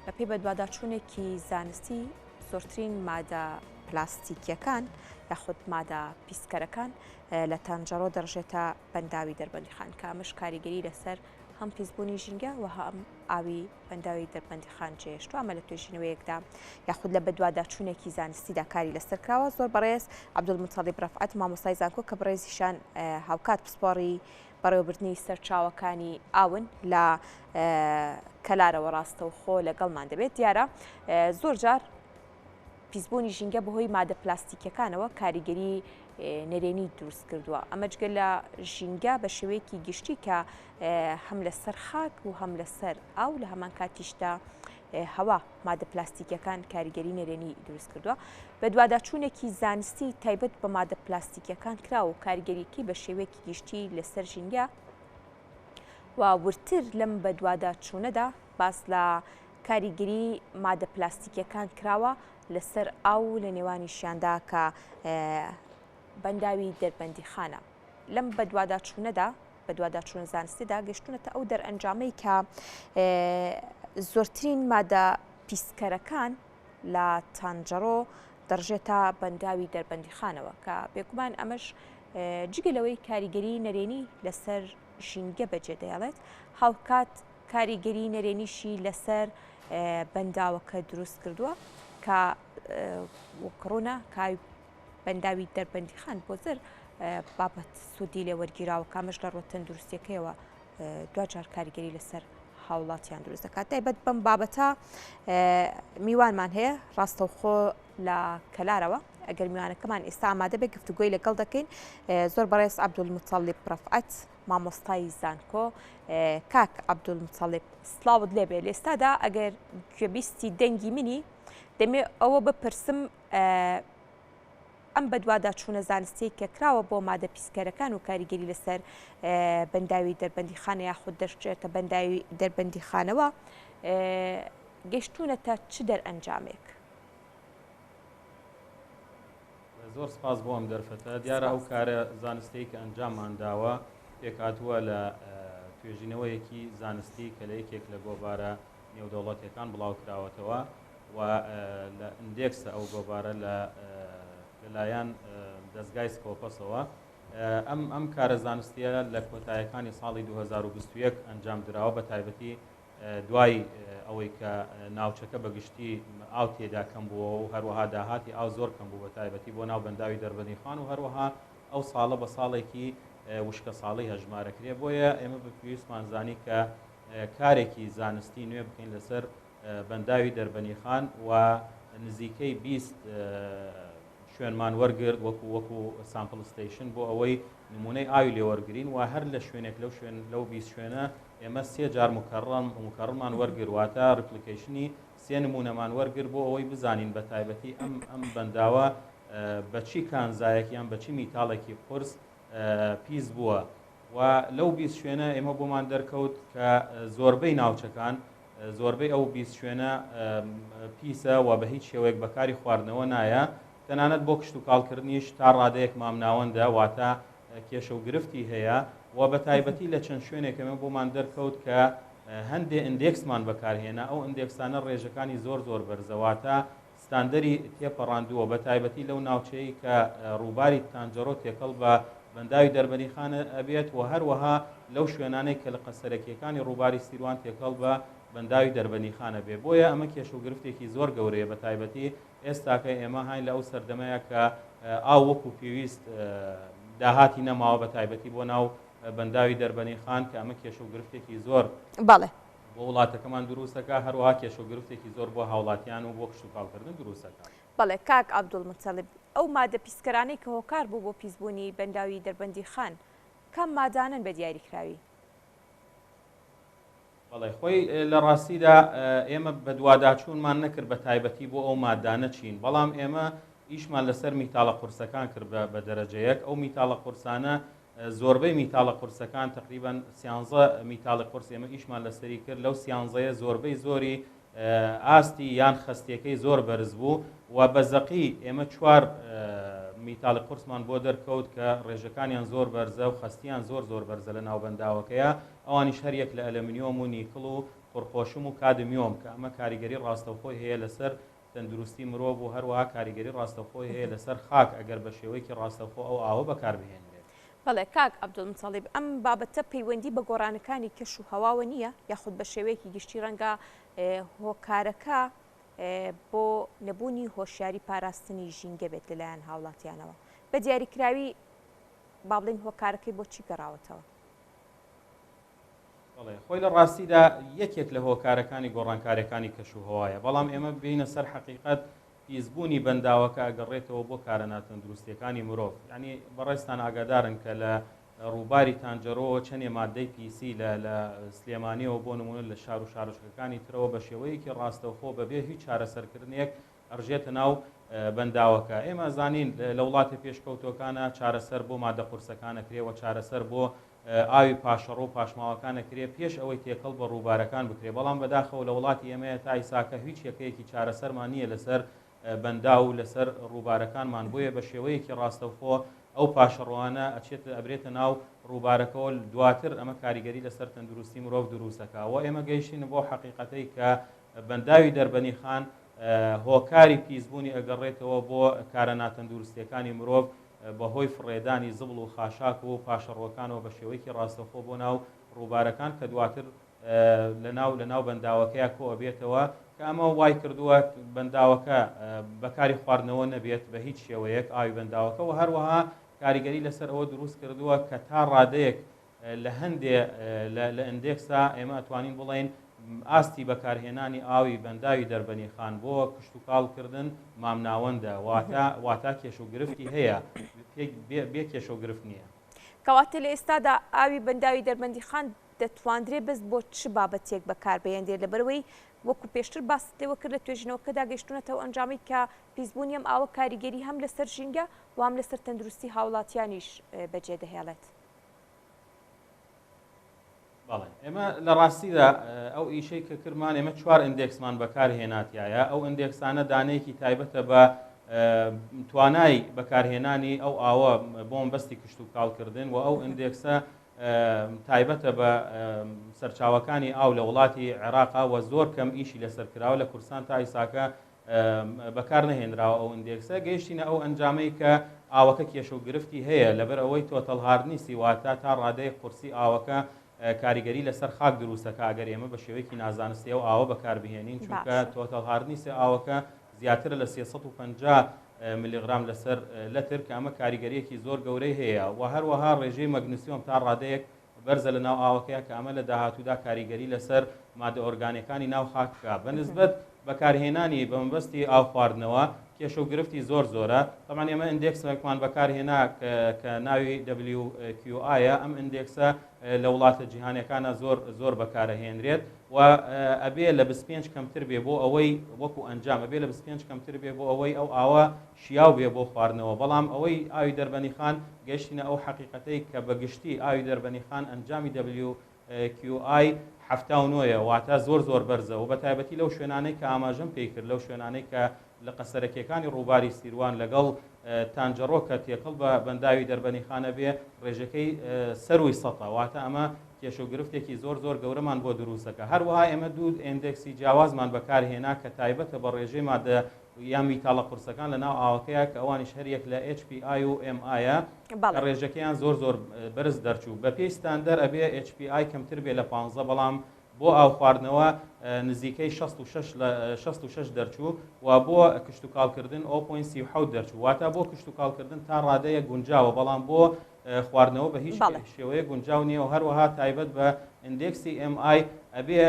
بەپێی بەدواداچوونێکی زانستی زۆرترین مادە پلاستیکیەکان یاخود مادە پیسکەرەکان لە تانجەڕۆ دەڕژێتە بەنداوی دەربەندیخان کە ئەمەش کاریگەری لەسەر هەم پیسبوونی ژینگە و هەم ئاوی بەنداوی دەربەندیخان جێهێشتووە ئەمە لە توێژینەوەیەکدا یاخود لە بەدواداچوونێکی زانستیدا کاری لەسەر کراوە زۆر بەڕێز عەبدولموتەڵیب ڕەفعەت مامۆستای زانکۆ کە بەڕێزیشان هاوکات پسپۆڕی بەڕێوەبردنی سەرچاوەکانی ئاون لە کەلارەوە ڕاستەوخۆ لەگەڵمان دەبێت دیارە زۆر جار پیسبوونی ژینگە بەهۆی مادە پلاستیکیەکانەوە کاریگەری نەرێنی دروست کردووە ئەمە جگە لە ژینگە بە شێوەیەکی گشتی کە هەم لەسەر خاک و هەم لەسەر ئاو لە هەمان کاتیشدا هەوا مادە پلاستیکیەکان کاریگەری نەرێنی دروست کردووە. بەدواداچوونێکی زانستی تایبەت بە مادە پلاستیکیەکان کرا و کاریگەریەکەی بە شێوەیەکی گشتی لەسەر ژینگە و وردتر لەم بەدواداچوونەدا باس لە کاریگەری مادە پلاستیکیەکان کراوە لەسەر ئاو و لە نێوانیشیاندا کە بەنداوی دەربەندیخانە. لەم بەدواداچوونەدا بەدواداچوونە زانستیدا گەشتونەتە ئەو دەرئەنجامەی کە زۆرترین مادە پیسکەرەکان لە تانجەڕۆ دەڕژێتە بەنداوی دەربەندیخانەوە کە بێگومان ئەمەش جگە لەوەی کاریگەری نەرێنی لەسەر ژینگە بەجێ دەیڵێت هاوکات کاریگەری نەرێنیشی لەسەر بەنداوەکە دروست کردووە کە وەکڕوونە کاوی بەنداوی دەربەندیخان بۆ زر بابەت سوودی لێ وەرگیراوە کە ئەمەش لە ڕووە تەندروستیەکەیەوە دواجار کاریگەری لەسەر هاوڵاتیان دروست دەکات تایبەت بەم بابەتە میوانمان هەیە ڕاستەوخۆ لە کەلارەوە ئەگەر میوانەکەمان ئێستا ئامادە بێ گفتوگۆی لەگەڵ دەکەین زۆر بەڕێز عەبدولموتەڵیب ڕەفعەت مامۆستای زانکۆ کاک عەبدولموتەڵیب سڵاوت لێبێ لێستادا ئەگەر گوێبیستی دەنگی منی دەمێ ئەوە بپرسم ئەم بەدواداچوونە زانستیەی کە کراوە بۆ مادە پیسکەرەکان و کاریگەری لەسەر بەنداوی دەربەندیخانە یاخود دەشچێتە بەنداوی دەربەندیخانەوە گەشتونەتە چ دەرئەنجامێک؟ زۆر سپاس بۆ ئەم دەرفەتە دیارە ئەو کارە زانستەی کە ئەنجاممان داوە پێکهاتووە لە توێژینەوەیەکی زانستی کە لە یەکێک لە گۆڤارە نێودەوڵەتیەکان بڵاوکراوەتەوە و لە ئیندێکسە ئەو گۆڤارە لە لەلایەن دەزگای سکۆپەسەوە ئەم ئەم کارە زانستیە لە کۆتایەکانی ساڵی 2021 ئەنجام دراوە بە تایبەتی دوای ئەوەی کە ناوچەکە بە گشتی ئاو تێدا کەم بووە و هەروەها داهاتی ئاو زۆر کەم بوو بە تایبەتی بۆ ناو بەنداوی دەربەندیخان و هەروەها ئەو ساڵە بە ساڵێکی وشکە ساڵی هەژمارەکرێ بۆیە ئێمە بە پێویستمان زانی کە کارێکی زانستی نوێ بکەین لەسەر بەنداوی دەربەنیخان و نزیکەی 20 شوێنمان وەرگرت وەکو وەکو sample station بۆ ئەوەی نمونەی ئاوی لێوەرگین و هەر لە شوێنێک لەو شوێن لەو 20 شوێنە ئێمە سێ جار مکەڕم مکەڕمان وەرگر واتە replication ی سێ نمونەمان وەرگر بۆ ئەوەی بزانین بە تایبەتی ئەم ئەم بەنداوە بەچی کانزایەک یان بەچی میتاڵێکی قورس پیس بووە و لەو 20 شوێنە ئێمە بۆمان دەرکەوت کە زۆربەی ناوچەکان زۆربەی ئەو 20 شوێنە پیسە و بە هیچ شێوەیەک بەکاری خواردنەوە نایە تەنانەت بۆ کشتوکاڵکردنیش تا ڕادەیەک مامناوەندە واتە کێشە و گرفتی هەیە و بە تایبەتی لە چەند شوێنێک ئێمە بۆمان دەرکەوت کە هەندێ index مان بەکارهێنا ئەو index انە ڕێژەکانی زۆر زۆر بەرزە واتە ستاندەری تێپەڕاندووە، بەتایبەتی لەو ناوچەیەی کە ڕووباری تانجەڕۆ تێکەڵ بە بەنداوی دەربەندیخان ئەبێت و هەروەها لەو شوێنانەی کە لقە سەرەکییەکانی ڕووباری سیروان تێکەڵ بە بەنداوی دەربەندیخان ئەبێ. بۆیە ئەمە کێشە و گرفتێکی زۆر گەورەیە بەتایبەتی ئێستاکە ئێمە هاین لە ئەو سەردەمەیە کە ئاو وەکو پێویست داهاتی نەماوە بەتایبەتی بۆ ناو بەنداوی دەربەندیخان کە ئەمە کێشە و گرفتێکی زۆر بەڵێ. بۆ وڵاتەکەمان دروست دەکا، هەروەها کێشە و گرفتێکی زۆر بۆ هاوڵاتیان و بۆ کشتوکاڵکردن دروست دەکا. بەڵێ کاک عەبدولموتەڵیب، ئەو مادە پیسکەرانەی کە هۆکار بوو بۆ پیسبوونی بەنداوی دەربەندیخان کام مادانەن بە دیاریکراوی؟ بەڵێ خۆی لە ڕاستیدا ئێمە بەدواداچوونمان نەکرد بە تایبەتی بۆ ئەو مادانە چین، بەڵام ئێمە ئیشمان لەسەر میتاڵە قورسەکان کرد بە دەرەجە یەک، ئەو میتاڵە قورسانە زۆربەی میتاڵە قورسەکان تەقریبەن سیانزە میتاڵی قورس ئێمە ئیشمان لەسەری کرد لەو سیانزەیە زۆربەی زۆری ئاستی یان خەستیەکەی زۆر بەرز بوو و بە زەقی ئێمە چوار میتاڵی قورسمان بۆ دەرکەوت کە ڕێژەکانیان زۆر بەرزە و خەستیان زۆر زۆر بەرزە لە ناوبەنداوەکەیە ئەوانیش هەریەک لە ئەلەمنیۆم و نیکڵ و. قوڕقۆشم و کادمیۆم کە ئەمە کاریگەری ڕاستەوخۆی هەیە لەسەر تەندروستی مرۆڤ و هەروەها کاریگەری ڕاستەوخۆی هەیە لەسەر خاک ئەگەر بە شێوەیەکی ڕاستەوخۆ ئەو ئاوە بەکاربهێنرێت. بەڵێ کاک عەبدولموتەڵیب، ئەم بابەتە پەیوەندی بە گۆڕانەکانی کەش و هەواوە نییە یاخود بە شێوەیەکی گشتی ڕەنگە هۆکارەکە بۆ نەبوونی هۆشیاری پاراستنی ژینگە بێت لەلایەن هاوڵاتیانەوە بە دیاریکراوی با بڵێین هۆکارەکەی بۆ چی گەڕاوەتەوە؟ بەڵێ خۆی لە ڕاستیدا یەکێک لە هۆکارەکانی گۆڕانکاریەکانی کەش و هەوایە بەڵام ئێمە بینە سەر حەقیقەت پیسبوونی بەنداوەکە ئەگەڕێتەوە بۆ کارە ناتەندروستیەکانی مرۆڤ یعنی بەڕێزتان ئاگادارن کە لە ڕووباری تانجەرۆوە چەندێ مادەی پیسی لە لە سلێمانیەوە بۆ نمونە لە شار و شارۆچکەکانی ترەوە بە شێوەیەکی ڕاستەوخۆ بەبێ هیچ چارەسەرکردنێک ئەڕژێتە ناو بەنداوەکە. ئێمە ئەزانین لە وڵاتە پێشکەوتووەکانا چارەسەر بۆ مادە قورسەکان ئەکرێ و چارەسەر بۆ ئاوی پاشەڕۆ و پاشماوەکان ئەکرێ پێش ئەوەی تێکەڵ بە ڕووبارەکان بکرێ، بەڵام بەداخەوە لە وڵاتی ئێمەیە تا ئیساکە هیچ یەکەیەکی چارەسەرمان نییە لەسەر بەنداو و لەسەر ڕووبارەکانمان، بۆیە بە شێوەیەکی ڕاستەوخۆ ئەو پاشەڕۆانە ئەچێتە ئەبرێتە ناو ڕووبارەکەوە دواتر ئەمە کاریگەری لەسەر تەندروستی مرۆڤ دروست ئەکا و ئێمە گەیشتین بەو حەقیقەتەی کە بەنداوی دەربەنیخان هۆکاری پیسبوونی ئەگەڕێتەوە بۆ کارە ناتەندروستیەکانی مرۆڤ بەهۆی فڕێدانی زبڵ و خاشاک و پاشەڕۆکانەوە بە شێوەیەکی ڕاستەوخۆ بۆ ناو ڕووبارەکان کە دواتر لەناو لەناو بەنداوەکەیا کۆ ئەبێتەوە کە ئەمە وای کردووە بەنداوەکە بەکاری خواردنەوە نەبێت بە هیچ شێوەیەک ئاوی بەنداوەکە و هەروەها کاریگەری لەسەر ئەوە دروست کردووە کە تا ڕادەیەک لە هەندێ لە ئندێکسا ئێمە ئەتوانین بڵێین ئاستی بەکارهێنانی ئاوی بەنداوی دەربەنیخان بۆ کشتوکاڵ کردن مامناوەندە واتە واتا کێشە و گرفتی هەیە بێ کێشە و گرفت نییە. کەواتە لە ئێستادا ئاوی بەنداوی دەربەندیخان دەتواندرێ بەس بۆ چ بابەتێک بەکاربهێندرێت لەبەرئەوەی وەکو پێشتر باست لێوە کرد لە توێژینەوەکەدا گەیشتوونەتە ئەو ئەنجامەی کە پیسبوونی ئەم ئاوە کاریگەری هەم لەسەر ژینگە و هەم لەسەر تەندروستی هاوڵاتیانیش بەجێدەهێڵێت. بەڵێ ئێمە لە ڕاستیدا ئەو ئیشەی کە کردمان ئێمە چوار index مان بەکار هێناتایە ئەو index انە دانەیەکی تایبەتە بە توانای بەکارهێنانی ئەو ئاوە بۆ مەبەستی کشت و کاڵکردن و ئەو index ە تایبەتە بە سەرچاوەکانی ئاو لە وڵاتی عێراقا و زۆر کەم ئیشی لەسەر کراوە لە کوردستان تا ئیساکە بەکار نەهێنراوە ئەو index ە، گەیشتینە ئەو ئەنجامەی کە ئاوەکە کێشە و گرفتی هەیە، لەبەر ئەوەی total hardness ی واتە تا ڕادەیەک قورسی ئاوەکە کاریگەری لەسەر خاک دروست دەکات ئەگەر ئێمە بە شێوەیەکی نازانستی ئەو ئاوە بەکار بهێنین، چونکە total hardness ی ئاوەکە زیاترە لە 350 ملیغرام لەسەر لەتر کە ئەمە کاریگەریەکی زۆر گەورەی هەیە و هەروەها ڕێژەی مەگنسیۆم تا ڕادەیەک بەرزە لە ناو ئاوەکەیا کە ئەمە لە داهاتوودا کاریگەری لەسەر مادە ئۆرگانیەکانی ناو خاک بکا بە نسبەت بەکارهێنانی بە مەبەستی ئاو خواردنەوە کێشە و گرفتی زۆر زۆرە تەبعەن ئێمە index ێکمان بەکارهێنا کە ناوی WQI ە ئەم index ە لە وڵاتە جیهانەکانە زۆر زۆر بەکارەهێنرێت و ئەبێ لە 25 کەمتر بێ بۆ ئەوەی وەکو ئەنجام ئەبێ لە 25 کەمتر بێ بۆ ئەوەی ئەو ئاوە شیاو بێ بۆ خواردنەوە، بەڵام ئەوەی ئاوی دەربەنیخان گەیشتینە ئەو حەقیقەتەی کە بە گشتی ئاوی دەربەنیخان ئەنجامی WQI 79 یە واتە زۆر زۆر بەرزە و بە تایبەتی لەو شوێنانەی کە ئاماژەم پێی کرد لەو شوێنانەی کە لقە سەرەکیەکانی ڕووباری سیروان لەگەڵ تانجەڕۆ کە تێکەڵ بە بەنداوی دەربەنیخان ئەبێ ڕێژەکەی سەرووی سەتە واتە ئەمە کێشە و گرفتێکی زۆر زۆر گەورەمان بۆ دروستەکە هەروەها ئێمە دوو index ی جیاوازمان بەکارهێنا کە تایبەتە بە ڕێژەی مادە یان میتاڵە قورسەکان لە ناو ئاوەکەیا کە ئەوانیش هەر یەک لە HPI و MI ە کە ڕێژەکەیان زۆر زۆر بەرز دەرچوو. بە پێی ستاندەر ئەبێ HPI کەمتر بێ لە 15 بەڵام بۆ ئاو خواردنەوە نزیکەی 66 لە 66 دەرچوو و بۆ کشتوکاڵکردن 0.37 دەرچوو واتە بۆ کشتوکاڵکردن تا ڕادەیەک گونجاوە بەڵام بۆ خواردنەوە بە هیچ شێوەیەک گونجاو نییە و هەروەها تایبەت بە index ی MI ئەبێ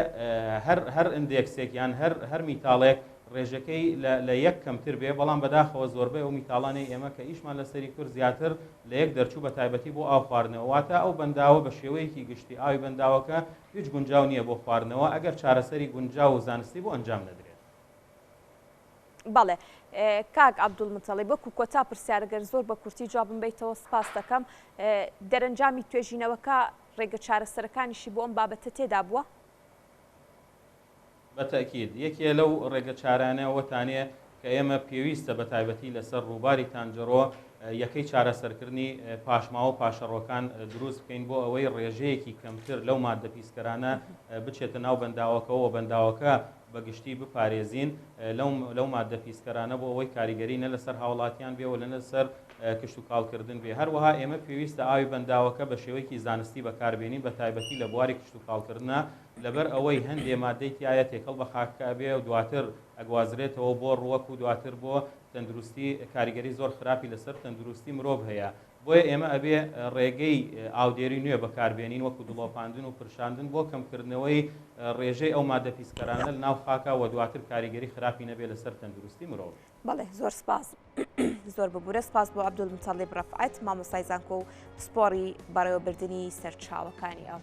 هەر هەر index ێک یان هەر هەر میتاڵێک ڕێژەکەی لە یەک کەمتر بێ بەڵام بەداخەوە زۆربەی ئەو میتاڵانەی ئێمە کە ئیشمان لەسەری کرد زیاتر لە یەک دەرچوو بە تایبەتی بۆ ئاو خواردنەوە واتە ئەو بەنداوە بە شێوەیەکی گشتی ئاوی بەنداوەکە هیچ گونجاو نییە بۆ خواردنەوە ئەگەر چارەسەری گونجاو و زانستی بۆ ئەنجام نەدرێت. بەڵێ کاک عەبدولموتەڵیب وەکو کۆتا پرسیار گەر زۆر بە کورتی جوابم بەیتەوە سپاست دەکەم دەرەنجامی توێژینەوەکە ڕێگە چارەسەرەکانیشی بۆ ئەم بابەتە تێدا بووە؟ بە تەئکید یەکێ لەو ڕێگە چارانە ئەوەتانێ کە ئێمە پێویستە بە تایبەتی لەسەر ڕووباری تانجەڕۆ یەکەی چارەسەرکردنی پاشماوە و پاشەڕۆکان دروست بکەین بۆ ئەوەی ڕێژەیەکی کەمتر لەو ماددە پیسکەرانە بچێتە ناو بەنداوەکەوە و بەنداوەکە بە گشتی بپارێزین لەو ماددە پیسکەرانە بۆ ئەوەی کاریگەری نە لەسەر هاوڵاتیان بێ و لە لەسەر کشتوکاڵکردن بێ. هەروەها ئێمە پێویستە ئاوی بەنداوەکە بە شێوەیەکی زانستی بەکاربێنین بە تایبەتی لە بواری کشتوکاڵکردنا لەبەر ئەوەی هەندێ ماددەی تیایە تێکەڵ بە خاکەکە ئەبێ و دواتر ئەگوازرێتەوە بۆ ڕووەک و دواتر بۆ تەندروستی کاریگەری زۆر خراپی لەسەر تەندروستی مرۆڤ هەیە بۆیە ئێمە ئەبێ ڕێگەی ئاودێری نوێ بەکاربێنین وەکو دڵۆپاندن و پرشاندن بۆ کەمکردنەوەی ڕێژەی ئەو مادە پیسکەرانە لەناو خاکا و دواتر کاریگەری خراپی نەبێ لەسەر تەندروستی مرۆڤ. بەڵێ زۆر سپاس. زۆر ببورە سپاس بۆ عەبدولموتەڵیب ڕەفعەت مامۆستای زانکۆ و پسپۆڕی بەڕێوەبردنی سەرچاوەکانی ئاو.